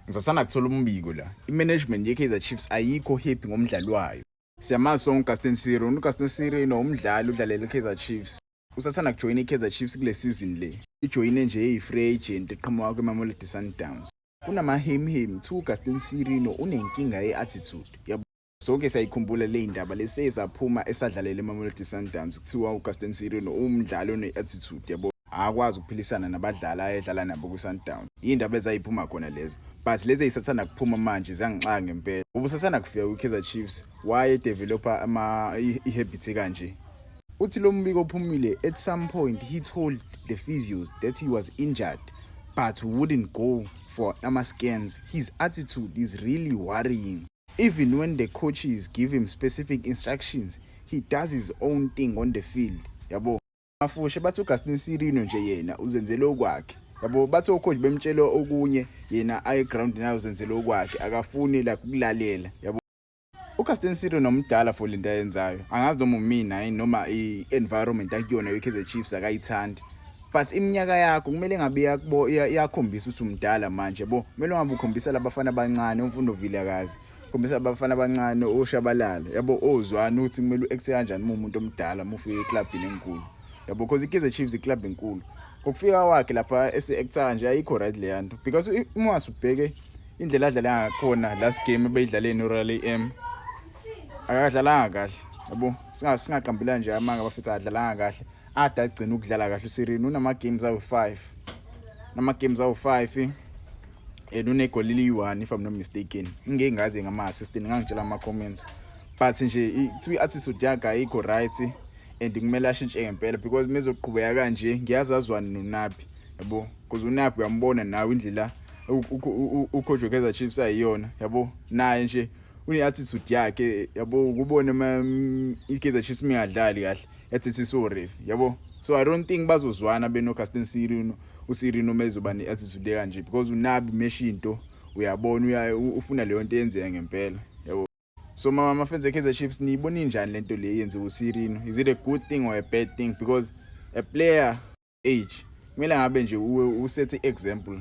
Ngisasanda kuthola umbiko la. I-management ye-Kaizer Chiefs ayikho happy ngomdlali wayo. Siyamazi sonke uGaston Sirino. UGaston Sirino umdlali udlalela i-Kaizer Chiefs. Usathanda kujoyina i-Kaizer Chiefs kule season le. Ijoyine nje eyi-free agent eqhamuka kwiMamelodi Sundowns. Kunamahemhem kuthiwa uGaston Sirino unenkinga ye-attitude. Yabo sonke siyayikhumbula le ndaba lesezaphuma esadlalela eMamelodi Sundowns, kuthiwa uGaston Sirino umdlali one-attitude, yabo, akwazi ukuphilisana nabadlali ayedlala nabo ku-Sundowns. Iy'ndaba ezayiphuma khona lezo, but lezi ey'sathanda kuphuma manje ziyangixaka ngempela. Ubusathanda kufika kwi-Kaizer Chiefs, wayedevelopha ama i-habits kanje. Uthi lo mbiko ophumile, at some point he told the physios that he was injured but wouldn't go for ama-scans. His attitude is really worrying. Even when the coaches give him specific instructions, he does his own thing on the field, yabo. Mafushe bathi uGaston Sirino nje yena uzenzele okwakhe, yabo. Bathi ocoach bemtshela okunye, yena aye ground naye uzenzele okwakhe, akafuni like ukulalela, yabo. UGaston Sirino omdala for lento ayenzayo. Angazi noma umina yini noma i-environment akuyona ye-Kaizer Chiefs akayithandi, but iminyaka yakho kumele ngabe iyakubo iyakhombisa ukuthi umdala manje, yabo. Kumele ungabe ukhombisa labafana abancane, uMfundo Vilakazi, ukhombisa abafana abancane oShabalala, yabo, ozwana ukuthi kumele u-act kanjani uma umuntu omdala uma ufika eclubini enkulu, yabo, because i-Kaizer Chiefs iclub enkulu. Ngokufika kwakhe lapha ese-acta nje ayikho right leya nto, because uma usubheke indlela adlala ngakhona last game ebeyidlale no-Royal AM, akadlalanga kahle, yabo. Singaqambela nje amanga bafethu, akadlalanga kahle. Ade agcina ukudlala kahle uSirino unama games awu-5, nama games awu-5 and unegoli eliyi-1, if I'm not mistaken. Ngike ngaze ngama-assistant ngangitshela ama-comments, but nje kuthiwa i-attitude yakhe ayikho right and kumele ashintshe ngempela, because mezoqhubeka kanje ngiyazi azwane noNabi, yabo, because uNabi uyambona nawe indlela ucoach weKaizer Chiefs ayiyona, yabo. Naye nje une-attitude yakhe, yabo, ukubona i-Kaizer Chiefs mingadlali kahle yathi so ref, yabo. So I don't think bazozwana beno Gaston Sirino, uSirino mezoba ne-attitude kanje, because uNabi meshinto uyabona uya ufuna leyo nto yenzeka ngempela, yabo. So mama fans eKaizer Chiefs, niyibona injani lento le yenziwa uSirino? Is it a good thing or a bad thing? Because a player age kumele ngabe nje uset example.